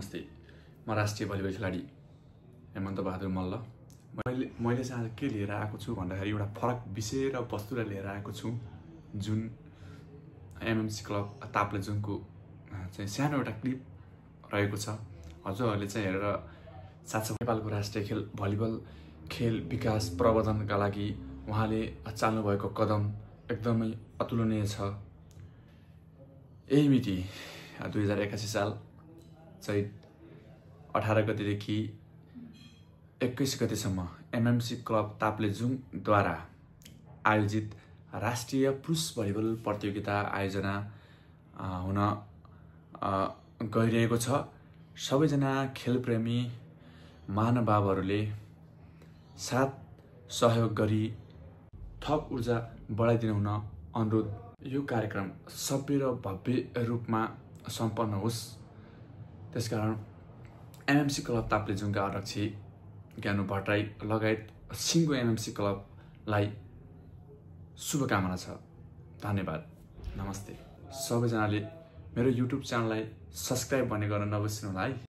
नमस्ते, म राष्ट्रिय भलिबल खेलाडी हेमन्त बहादुर मल्ल। मैले चाहिँ आज के लिएर आएको छु भन्दाखेरि एउटा फरक विषय र वस्तुलाई लिएर आएको छु, जुन एमएमसी क्लब ताप्लेजुङको चाहिँ सानो एउटा क्लिप रहेको छ। हजुरहरूले चाहिँ हेरेर साथसाथै नेपालको राष्ट्रिय खेल भलिबल खेल विकास प्रवर्धनका लागि उहाँले चाल्नुभएको कदम एकदमै अतुलनीय छ। यही मिति 2081 साल चैत 18 गतेदेखि 21 गतेसम्म एमएमसी क्लब ताप्लेजुङद्वारा आयोजित राष्ट्रिय पुरुष भलिबल प्रतियोगिता आयोजना हुन गइरहेको छ। सबैजना खेलप्रेमी महानुभावहरूले साथ सहयोग गरी थप ऊर्जा बढाइदिनु हुन अनुरोध। यो कार्यक्रम सभ्य र भव्य रूपमा सम्पन्न होस्, त्यसकारण एमएमसी क्लब ताप्लेजुङका अध्यक्ष ज्ञानु भट्टराई लगायत सिङ्गो एमएमसी क्लबलाई शुभकामना छ। धन्यवाद, नमस्ते। सबैजनाले मेरो युट्युब च्यानललाई सब्सक्राइब भन्ने गर्न नबिर्सनु होला है।